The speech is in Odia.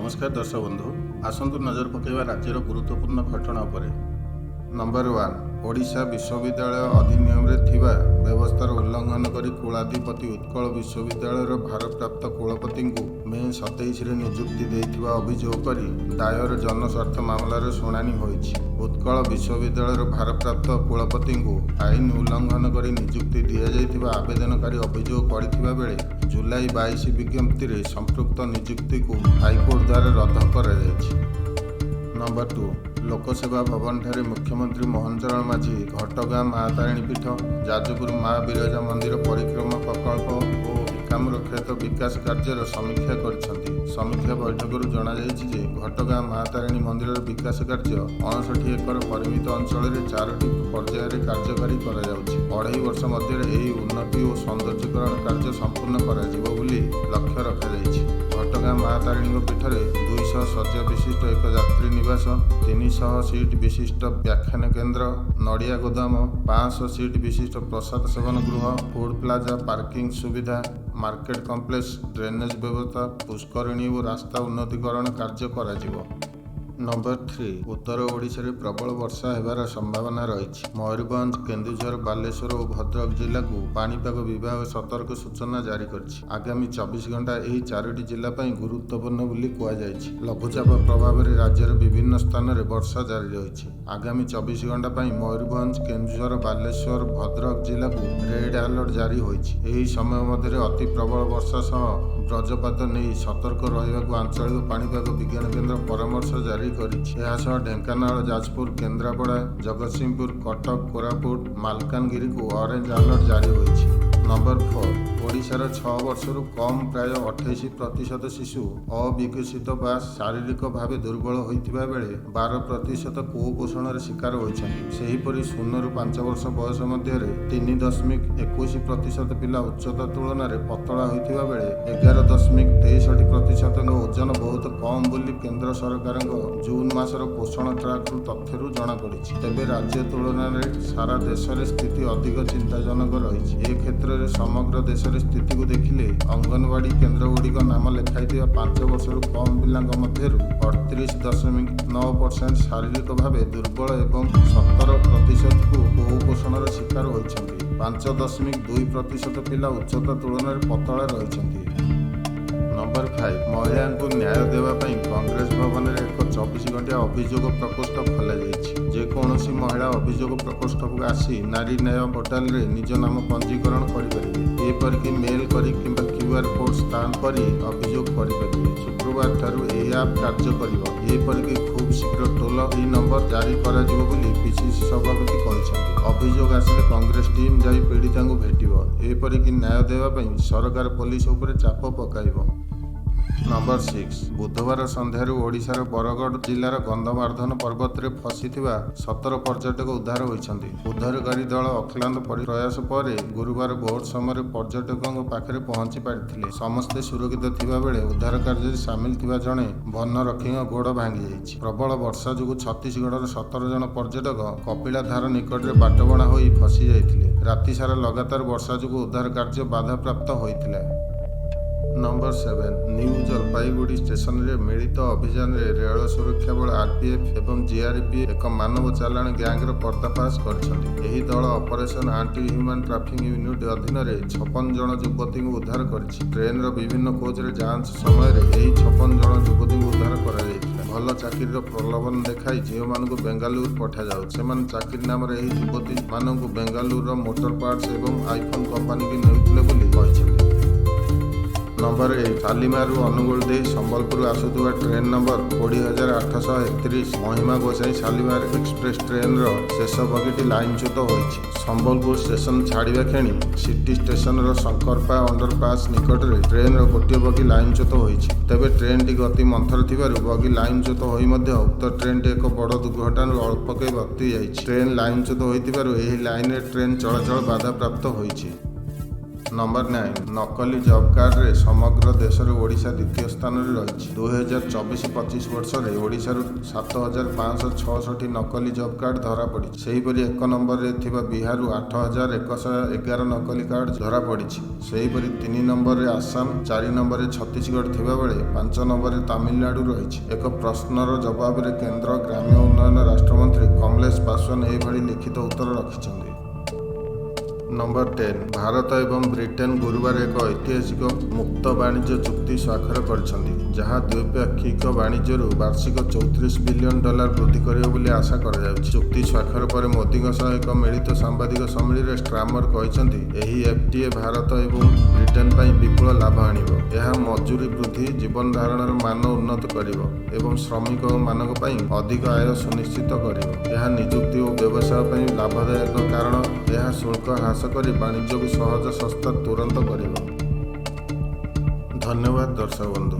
ନମସ୍କାର ଦର୍ଶକ ବନ୍ଧୁ, ଆସନ୍ତୁ ନଜର ପକାଇବା ରାଜ୍ୟର ଗୁରୁତ୍ୱପୂର୍ଣ୍ଣ ଘଟଣା ଉପରେ। ନମ୍ବର 1, ଓଡ଼ିଶା ବିଶ୍ୱବିଦ୍ୟାଳୟ ଅଧିନିୟମରେ ଥିବା ବ୍ୟବସ୍ଥାର ଉଲ୍ଲଂଘନ କରି କୁଳାଧିପତି ଉତ୍କଳ ବିଶ୍ୱବିଦ୍ୟାଳୟର ଭାରପ୍ରାପ୍ତ କୁଳପତିଙ୍କୁ ମେ 27ରେ ନିଯୁକ୍ତି ଦେଇଥିବା ଅଭିଯୋଗ କରି ଦାୟର ଜନସ୍ୱାର୍ଥ ମାମଲାର ଶୁଣାଣି ହୋଇଛି। ଉତ୍କଳ ବିଶ୍ୱବିଦ୍ୟାଳୟର ଭାରପ୍ରାପ୍ତ କୁଳପତିଙ୍କୁ ଆଇନ ଉଲ୍ଲଂଘନ କରି ନିଯୁକ୍ତି ଦିଆଯାଇଥିବା ଆବେଦନକାରୀ ଅଭିଯୋଗ କରିଥିବା ବେଳେ ଜୁଲାଇ 22 ବିଜ୍ଞପ୍ତିରେ ସମ୍ପୃକ୍ତ ନିଯୁକ୍ତିକୁ ହାଇକୋର୍ଟ ଦ୍ୱାରା ରଦ୍ଦ କରାଯାଇଛି। ନମ୍ବର 2, ଲୋକସେବା ଭବନଠାରେ ମୁଖ୍ୟମନ୍ତ୍ରୀ ମୋହନ ଚରଣ ମାଝୀ ଘଟଗାଁ ମା ତାରିଣୀ ପୀଠ, ଯାଜପୁର ମା ବିରଜା ମନ୍ଦିର ପରିକ୍ରମା ପ୍ରକଳ୍ପ ଓ ଏକାମ୍ର କ୍ଷେତ୍ର ବିକାଶ କାର୍ଯ୍ୟର ସମୀକ୍ଷା କରିଛନ୍ତି। ସମୀକ୍ଷା ବୈଠକରୁ ଜଣାଯାଇଛି ଯେ ଘଟଗାଁ ମା ତାରିଣୀ ମନ୍ଦିରର ବିକାଶ କାର୍ଯ୍ୟ 59 ଏକର ପରିମିତ ଅଞ୍ଚଳରେ ଚାରୋଟି ପର୍ଯ୍ୟାୟରେ କାର୍ଯ୍ୟକାରୀ କରାଯାଉଛି। 2.5 ବର୍ଷ ମଧ୍ୟରେ ଏହି ଉନ୍ନତି ଓ ସୌନ୍ଦର୍ଯ୍ୟକରଣ କାର୍ଯ୍ୟ ସମ୍ପୂର୍ଣ୍ଣ କରାଯିବ ବୋଲି ଲକ୍ଷ୍ୟ ରଖାଯାଇଛି। ଘଟଗାଁ ମା ତାରିଣୀଙ୍କ ପୀଠରେ 200 ଶଯ୍ୟା ବିଶିଷ୍ଟ ଏକ ଯାତ୍ରୀ ନିବାସ, 300 ସିଟ୍ ବିଶିଷ୍ଟ ବ୍ୟାଖ୍ୟାନ କେନ୍ଦ୍ର, ନଡ଼ିଆ ଗୋଦାମ, 500 ସିଟ୍ ବିଶିଷ୍ଟ ପ୍ରସାଦ ସେବନ ଗୃହ, ଫୁଡ୍ ପ୍ଲାଜା, ପାର୍କିଂ ସୁବିଧା, ମାର୍କେଟ କମ୍ପ୍ଲେକ୍ସ, ଡ୍ରେନେଜ୍ ବ୍ୟବସ୍ଥା, ପୁଷ୍କରିଣୀ ଓ ରାସ୍ତା ଉନ୍ନତିକରଣ କାର୍ଯ୍ୟ କରାଯିବ। ନମ୍ବର 3, ଉତ୍ତର ଓଡ଼ିଶାରେ ପ୍ରବଳ ବର୍ଷା ହେବାର ସମ୍ଭାବନା ରହିଛି। ମୟୂରଭଞ୍ଜ, କେନ୍ଦୁଝର, ବାଲେଶ୍ୱର ଓ ଭଦ୍ରକ ଜିଲ୍ଲାକୁ ପାଣିପାଗ ବିଭାଗ ସତର୍କ ସୂଚନା ଜାରି କରିଛି। ଆଗାମୀ 24 ଘଣ୍ଟା ଏହି ଚାରୋଟି ଜିଲ୍ଲା ପାଇଁ ଗୁରୁତ୍ୱପୂର୍ଣ୍ଣ ବୋଲି କୁହାଯାଇଛି। ଲଘୁଚାପ ପ୍ରଭାବରେ ରାଜ୍ୟର ବିଭିନ୍ନ ସ୍ଥାନରେ ବର୍ଷା ଜାରି ରହିଛି। ଆଗାମୀ 24 ଘଣ୍ଟା ପାଇଁ ମୟୂରଭଞ୍ଜ, କେନ୍ଦୁଝର, ବାଲେଶ୍ୱର, ଭଦ୍ରକ ଜିଲ୍ଲାକୁ ରେଡ୍ ଆଲର୍ଟ ଜାରି ହୋଇଛି। ଏହି ସମୟ ମଧ୍ୟରେ ଅତି ପ୍ରବଳ ବର୍ଷା ସହ ବଜ୍ରପାତ ନେଇ ସତର୍କ ରହିବାକୁ ଆଞ୍ଚଳିକ ପାଣିପାଗ ବିଜ୍ଞାନ କେନ୍ଦ୍ର ପରାମର୍ଶ ଜାରି କରିଛି। ଏହାସହ ଢେଙ୍କାନାଳ, ଯାଜପୁର, କେନ୍ଦ୍ରାପଡ଼ା, ଜଗତସିଂହପୁର, କଟକ, କୋରାପୁଟ, ମାଲକାନଗିରିକୁ ଅରେଞ୍ଜ ଆଲର୍ଟ ଜାରି ହୋଇଛି। ନମ୍ବର 4, ଓଡ଼ିଶାର 6 ବର୍ଷରୁ କମ୍ ପ୍ରାୟ 28% ଶିଶୁ ଅବିକଶିତ ବା ଶାରୀରିକ ଭାବେ ଦୁର୍ବଳ ହୋଇଥିବା ବେଳେ 12% କୁପୋଷଣର ଶିକାର ହୋଇଛନ୍ତି। ସେହିପରି 0ରୁ 5 ବର୍ଷ ବୟସ ମଧ୍ୟରେ 3.21% ପିଲା ଉଚ୍ଚତା ତୁଳନାରେ ପତଳା ହୋଇଥିବା ବେଳେ 11.63 ପ୍ରତିଶତଙ୍କ ଓଜନ ବହୁତ କମ୍ ବୋଲି କେନ୍ଦ୍ର ସରକାରଙ୍କ ଜୁନ୍ ମାସର ପୋଷଣ ଟ୍ରାକର ତଥ୍ୟରୁ ଜଣାପଡ଼ିଛି। ତେବେ ରାଜ୍ୟ ତୁଳନାରେ ସାରା ଦେଶରେ ସ୍ଥିତି ଅଧିକ ଚିନ୍ତାଜନକ ରହିଛି। ଏ କ୍ଷେତ୍ରରେ ସମଗ୍ର ଦେଶରେ ସ୍ଥିତିକୁ ଦେଖିଲେ ଅଙ୍ଗନବାଡ଼ି କେନ୍ଦ୍ରଗୁଡ଼ିକ ନାମ ଲେଖାଇଥିବା 5 ବର୍ଷରୁ କମ୍ ପିଲାଙ୍କ ମଧ୍ୟରୁ 38.9% ଶାରୀରିକ ଭାବେ ଦୁର୍ବଳ ଏବଂ 17 ପ୍ରତିଶତକୁ କୁପୋଷଣର ଶିକାର ହୋଇଛନ୍ତି। 5.2% ପିଲା ଉଚ୍ଚତା ତୁଳନାରେ ପତଳା ରହିଛନ୍ତି। ନମ୍ବର 5, ମହିଳାଙ୍କୁ ନ୍ୟାୟ ଦେବା ପାଇଁ କଂଗ୍ରେସ ଭବନରେ ଏକ 24 ଘଣ୍ଟିଆ ଅଭିଯୋଗ ପ୍ରକୋଷ୍ଠ ଖୋଲାଯାଇଛି। ଯେକୌଣସି ମହିଳା ଅଭିଯୋଗ ପ୍ରକୋଷ୍ଠକୁ ଆସି ନାରୀ ନ୍ୟାୟ ପୋର୍ଟାଲରେ ନିଜ ନାମ ପଞ୍ଜୀକରଣ କରିପାରିବେ। ଏପରିକି ମେଲ୍ କରି କିମ୍ବା କ୍ୟୁଆର୍ କୋଡ୍ ସ୍କାନ୍ କରି ଅଭିଯୋଗ କରିପାରିବେ। ଶୁକ୍ରବାର ଠାରୁ ଏହି ଆପ୍ କାର୍ଯ୍ୟ କରିବ। ଏପରିକି ଖୁବ୍ ଶୀଘ୍ର ଟୋଲ୍ ଫ୍ରି ନମ୍ବର ଜାରି କରାଯିବ ବୋଲି ପିସିସି ସଭାପତି କହିଛନ୍ତି। ଅଭିଯୋଗ ଆସିଲେ କଂଗ୍ରେସ ଟିମ୍ ଯାଇ ପୀଡ଼ିତାଙ୍କୁ ଭେଟିବ। ଏପରିକି ନ୍ୟାୟ ଦେବା ପାଇଁ ସରକାର ପୋଲିସ ଉପରେ ଚାପ ପକାଇବ। ନମ୍ବର 6, ବୁଧବାର ସନ୍ଧ୍ୟାରୁ ଓଡ଼ିଶାର ବରଗଡ଼ ଜିଲ୍ଲାର ଗନ୍ଧମାର୍ଦ୍ଦନ ପର୍ବତରେ ଫସିଥିବା 17 ପର୍ଯ୍ୟଟକ ଉଦ୍ଧାର ହୋଇଛନ୍ତି। ଉଦ୍ଧାରକାରୀ ଦଳ ଅକ୍ଳାନ୍ତ ପ୍ରୟାସ ପରେ ଗୁରୁବାର ଭୋର ସମୟରେ ପର୍ଯ୍ୟଟକଙ୍କ ପାଖରେ ପହଞ୍ଚି ପାରିଥିଲେ। ସମସ୍ତେ ସୁରକ୍ଷିତ ଥିବା ବେଳେ ଉଦ୍ଧାର କାର୍ଯ୍ୟରେ ସାମିଲ ଥିବା ଜଣେ ବନରକ୍ଷୀଙ୍କ ଗୋଡ଼ ଭାଙ୍ଗିଯାଇଛି। ପ୍ରବଳ ବର୍ଷା ଯୋଗୁଁ ଛତିଶଗଡ଼ର 17 ଜଣ ପର୍ଯ୍ୟଟକ କପିଳାଧାର ନିକଟରେ ବାଟବଣା ହୋଇ ଫସି ଯାଇଥିଲେ। ରାତିସାରା ଲଗାତାର ବର୍ଷା ଯୋଗୁଁ ଉଦ୍ଧାର କାର୍ଯ୍ୟ ବାଧାପ୍ରାପ୍ତ ହୋଇଥିଲା। ନମ୍ବର 7, ନ୍ୟୁ ଜଲପାଇଗୁଡ଼ି ଷ୍ଟେସନରେ ମିଳିତ ଅଭିଯାନରେ ରେଳ ସୁରକ୍ଷା ବଳ ଆରପିଏଫ୍ ଏବଂ ଜିଆରପି ଏକ ମାନବ ଚାଲାଣ ଗ୍ୟାଙ୍ଗର ପର୍ଦ୍ଦାଫାଶ କରିଛନ୍ତି। ଏହି ଦଳ operation anti human trafficking unit ଅଧୀନରେ 56 ଜଣ ଯୁବତୀଙ୍କୁ ଉଦ୍ଧାର କରିଛି। ଟ୍ରେନ୍ର ବିଭିନ୍ନ କୋଚରେ ଯାଞ୍ଚ ସମୟରେ ଏହି 56 ଜଣ ଯୁବତୀଙ୍କୁ ଉଦ୍ଧାର କରାଯାଇଥିଲା। ଭଲ ଚାକିରିର ପ୍ରଲୋଭନ ଦେଖାଇ ଝିଅମାନଙ୍କୁ ବେଙ୍ଗାଲୁରୁ ପଠାଯାଉଛି। ସେମାନେ ଚାକିରି ନାମରେ ଏହି ଯୁବତୀମାନଙ୍କୁ ବେଙ୍ଗାଲୁରୁର ମୋଟର ପାର୍ଟସ ଏବଂ ଆଇଫୋନ୍ କମ୍ପାନୀକୁ ନେଉଥିଲେ ବୋଲି କହିଛନ୍ତି। ନମ୍ବର 8, ଶାଲିମାରରୁ ଅନୁଗୁଳ ଦେଇ ସମ୍ବଲପୁର ଆସୁଥିବା ଟ୍ରେନ୍ ନମ୍ବର 20831 ମହିମା ଗୋସାଇଁ ଶାଲିମାର ଏକ୍ସପ୍ରେସ୍ ଟ୍ରେନ୍ର ଶେଷ ବଗିଟି ଲାଇନଚ୍ୟୁତ ହୋଇଛି। ସମ୍ବଲପୁର ଷ୍ଟେସନ ଛାଡ଼ିବା କ୍ଷଣି ସିଟି ଷ୍ଟେସନର ଶଙ୍କରପା ଅଣ୍ଡରପାସ୍ ନିକଟରେ ଟ୍ରେନ୍ର ଗୋଟିଏ ବଗି ଲାଇନଚ୍ୟୁତ ହୋଇଛି। ତେବେ ଟ୍ରେନ୍ଟି ଗତି ମନ୍ଥର ଥିବାରୁ ବଗି ଲାଇନଚ୍ୟୁତ ହୋଇ ମଧ୍ୟ ଉକ୍ତ ଟ୍ରେନ୍ଟି ଏକ ବଡ଼ ଦୁର୍ଘଟଣାରୁ ଅଳ୍ପକେ ବର୍ତ୍ତି ଯାଇଛି। ଟ୍ରେନ୍ ଲାଇନଚ୍ୟୁତ ହୋଇଥିବାରୁ ଏହି ଲାଇନରେ ଟ୍ରେନ୍ ଚଳାଚଳ ବାଧାପ୍ରାପ୍ତ ହୋଇଛି। ନମ୍ବର 9, ନକଲି ଜବ୍ କାର୍ଡରେ ସମଗ୍ର ଦେଶରେ ଓଡ଼ିଶା ଦ୍ୱିତୀୟ ସ୍ଥାନରେ ରହିଛି। 2024-25 ବର୍ଷରେ ଓଡ଼ିଶାରୁ 7566 ନକଲି ଜବ୍ କାର୍ଡ ଧରାପଡ଼ିଛି। ସେହିପରି ଏକ ନମ୍ବରରେ ଥିବା ବିହାରରୁ 8111 ନକଲି କାର୍ଡ ଧରାପଡ଼ିଛି। ସେହିପରି ତିନି ନମ୍ବରରେ ଆସାମ, ଚାରି ନମ୍ବରରେ ଛତିଶଗଡ଼ ଥିବାବେଳେ ପାଞ୍ଚ ନମ୍ବରରେ ତାମିଲନାଡୁ ରହିଛି। ଏକ ପ୍ରଶ୍ନର ଜବାବରେ କେନ୍ଦ୍ର ଗ୍ରାମ୍ୟ ଉନ୍ନୟନ ରାଷ୍ଟ୍ରମନ୍ତ୍ରୀ କମଲେଶ ପାଶୱାନ ଏଭଳି ଲିଖିତ ଉତ୍ତର ରଖିଛନ୍ତି। ନମ୍ବର 10, ଭାରତ ଏବଂ ବ୍ରିଟେନ ଗୁରୁବାର ଏକ ଐତିହାସିକ ମୁକ୍ତ ବାଣିଜ୍ୟ ଚୁକ୍ତି ସ୍ୱାକ୍ଷର କରିଛନ୍ତି, ଯାହା ଦ୍ୱିପାକ୍ଷିକ ବାଣିଜ୍ୟରୁ ବାର୍ଷିକ 34 ବିଲିୟନ ଡଲାର ବୃଦ୍ଧି କରିବ ବୋଲି ଆଶା କରାଯାଉଛି। ଚୁକ୍ତି ସ୍ୱାକ୍ଷର ପରେ ମୋଦିଙ୍କ ସହ ଏକ ମିଳିତ ସାମ୍ବାଦିକ ସମ୍ମିଳନୀରେ ଷ୍ଟାର୍ମର କହିଛନ୍ତି, ଏହି ଏଫଟିଏ ଭାରତ ଏବଂ ବ୍ରିଟେନ ପାଇଁ ବିପୁଳ ଲାଭ ଆଣିବ। ଏହା ମଜୁରୀ ବୃଦ୍ଧି, ଜୀବନଧାରଣର ମାନ ଉନ୍ନତ କରିବ ଏବଂ ଶ୍ରମିକମାନଙ୍କ ପାଇଁ ଅଧିକ ଆୟ ସୁନିଶ୍ଚିତ କରିବ। ଏହା ନିଯୁକ୍ତି ଓ ବ୍ୟବସାୟ ପାଇଁ ଲାଭଦାୟକ, କାରଣ ଏହା ଶୁଳ୍କ ହ୍ରାସ କରି ବାଣିଜ୍ୟକୁ ସହଜ, ଶସ୍ତା, ତୁରନ୍ତ କରିବ। ଧନ୍ୟବାଦ ଦର୍ଶକ ବନ୍ଧୁ।